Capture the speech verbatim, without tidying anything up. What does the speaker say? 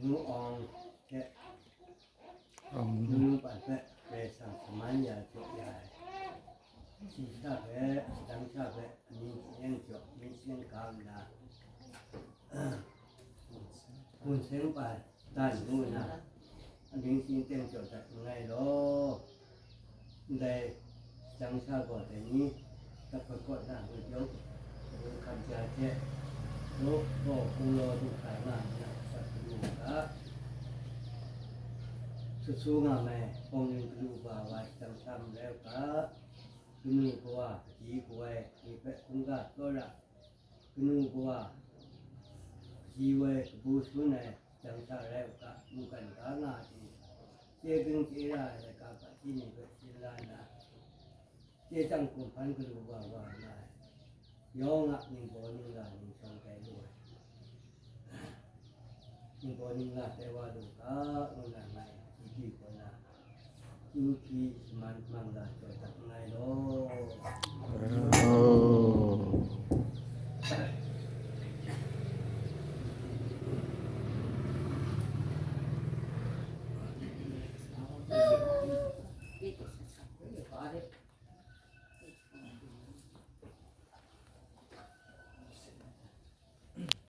Nu Awng hte nu Lung Pat hpe Karai Kasang shaman ya jaw ya ai, shi sha hpe, shadang sha hpe, amying shayan jaw, amying shayan ga nna, hpun seng pa dan ngu nna, amying shayan teng jaw dat nngai law. Ndai shadang sha gaw dai ni, dap hkawt na ngut yawng, ngu hkam ja hte, gaw gaw hpung law du hkra nga nna, asak galu u ga, sut su nga mai, hpawng ning galu ba wa shadang sha marai u ga, kanu kawa, kaji kawai ni hpe hkungga tsawra, kanu kawa, kaji wai kabu shangun ai shadang sha rai u ga, mungkan ga nga ai hte, chye ging chye ra ai laika hpaji ni hpe sin la nna, chye chyang kumhpan galu wa wa nga ai, yawng a ningbaw ningla ning shawng tai lu ai. Ningbaw ningla tai wa lu ga, ngu na ngai, Titi kaw na, Titi shaman mang la jaw dat nngai law.